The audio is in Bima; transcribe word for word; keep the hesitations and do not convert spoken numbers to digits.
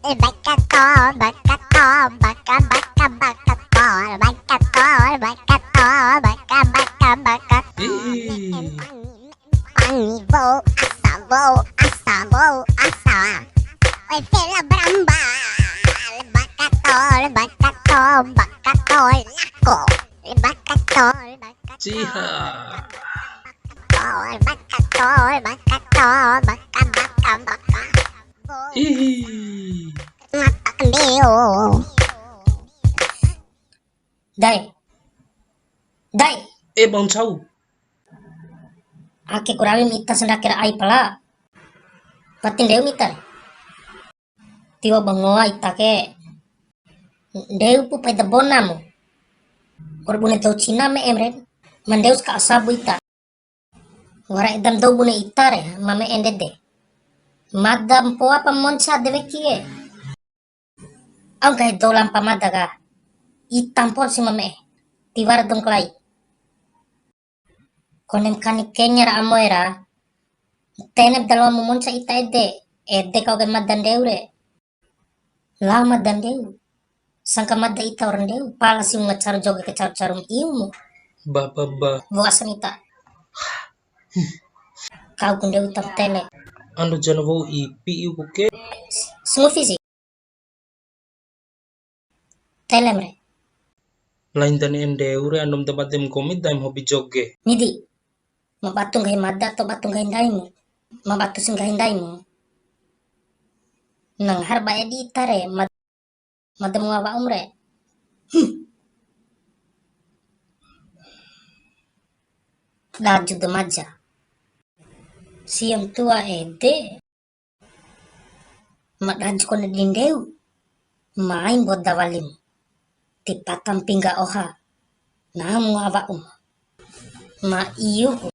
Baka to, baka to, baka, baka, baka to, baka to, baka to, baka, baka, baka. Ih. Pani wo, asa wo, asa wo, asa. Oi, fela bramba. Baka to, baka to, baka to, lako. Baka to, baka to. Ciha. Baka to, baka to, baka to, baka, baka, baka. Hihi. Mata kambeo. Dae. Dae. Eh, bau ncau. Ake ku rawi mita sandake ra ai pala. Pati ndeu mita re. Tiwa bangoa ita ke. Ndeu pu pai da bona mu. Wa'ur bune dou Cina me'em re. Ma ndeu saka asabu ita. Wara edam dou bune ita re, ma me'e ndede. Mada mpoa pa monca de weki e. Au nggahi dou lampa mada ka. Ita mpoa si ma me'e. Tiwara dou makalai. Konem kani kenya ra amoe ra. Tenep da loa mu monca ita ede. Ede kau ke mada ndeu re. Lao mada ndeu. Sangka mada ita ora ndeu, pala si wunga caru joge ke caru-caru iu mu. Ba, ba, ba. Wa'u asa mita. Kau ku ndeu ita tele. Ando jana wa'u ipi iu ku ke. Smoothie si. Telem re. Lain da ne'e ndeu re, andom da badem nggomi daim hobi joge. Midi. Ma batu nggahi mada atau batu nggahi ndaimu? Ma batu si nggahi ndaimu. Na ngahar ba'e di ita re, mad-, mada mua wa'um re. Hmm. Daju da maja. Siam tua ede. Ma daju kone di ndeu. Mai mboda walim. Ti pata mpingga oha. Namu awa uma. Ma iuku.